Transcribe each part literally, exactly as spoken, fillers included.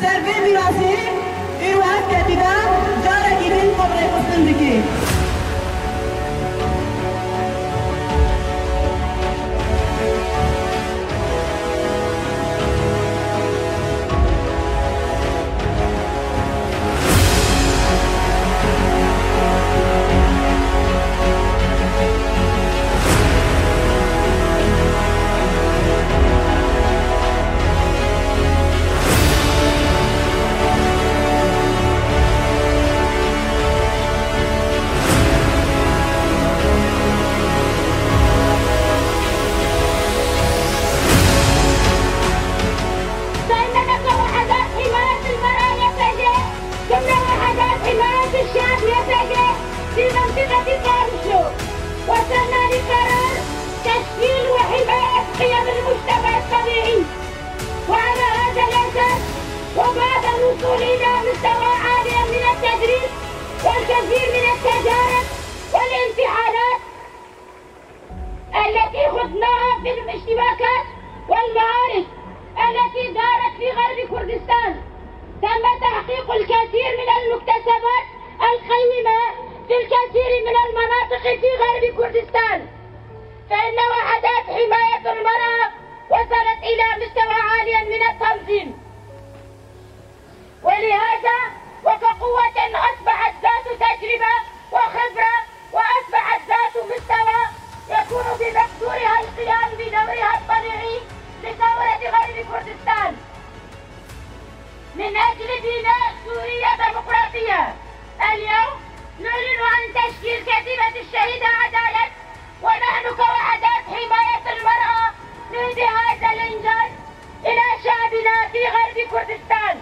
Ser vê mîrasê, îro ev ketîbe carekî din xwe bi rêxistin dike. فإننا كوحدات حماية المرأة يا سيدي، كنا وحدات حماية الشعب يا سيدي، في منطقة كارشو، وصلنا لقرار تشكيل وحماية قيم المجتمع الطبيعي. وعلى هذا الأساس، وبعد الوصول إلى مستوى عالي من التدريب والكثير من التجارب والانفعالات التي خضناها في الاشتباكات والمعارك التي دارت في غرب كردستان، تم تحقيق الكثير من المكتسبات القيمة في الكثير من المناطق في غرب كردستان، فإن وحدات حماية المرأة وصلت إلى مستوى عالي من التنظيم. ولهذا، وكقوة أصبحت ذات تجربة وخبرة، وأصبحت ذات مستوى يكون بمقدورها القيام بدورها الطبيعي لثورة غرب كردستان من أجل بناء سوريا ديمقراطية. اليوم نعلن عن تشكيل كتيبة الشهيدة عدالة، ونحن كوحدات حماية المرأة نهدي هذا الإنجاز إلى شعبنا في غرب كردستان.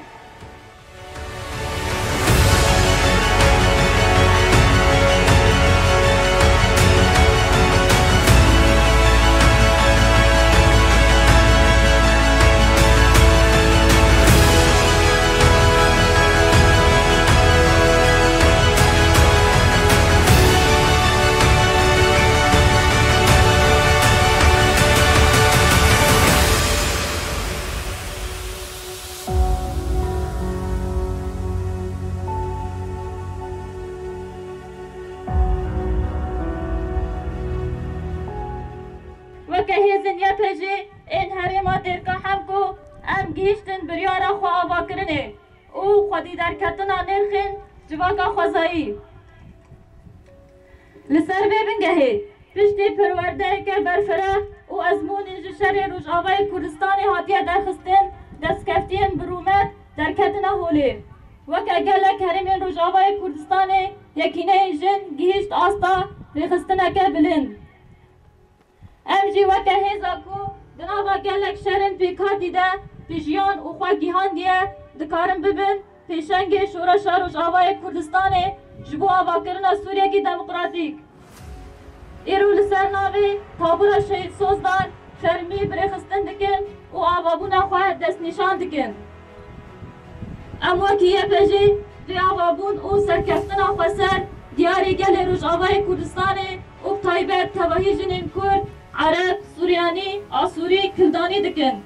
Weke hêzên Y P J ên herêma Dêrka Hemko, em gihîştin biryara xwe avakirinê û xwedî derketina nirxên civaka xwezayî. Li ser vê bingehê, piştî perwerdeyeke berfireh û ezmûnên ji şerê Rojavayê Kurdistanê hatiye derxistin, destkeftiyên bi rûmet derketina holê. Weke gelek herêmên Rojavayê Kurdistanê, Yekîneyên Jin gihîşt asta rêxistineke bilind. Em jî weke hêza ku di nava gelek şerên pêkhatî de tîjiyan û xwe gihandiye, dikarin bibin pêşengê şoreşa Rojavayê Kurdistanê ji bo avakirina Sûriyekî demokratîk. Îro li ser navê Tabûra Şehîd Sozdar fermî bi rêxistin dikin û avabûna xwe destnîşan dikin. Em wekî Y P J vê avabûn û serkeftina xweser diyarê gelê Rojavayê Kurdistanê û bi taybet tevahî jinên Kurd, Ereb, Suryanî, Asûrî, Kildanî dikin.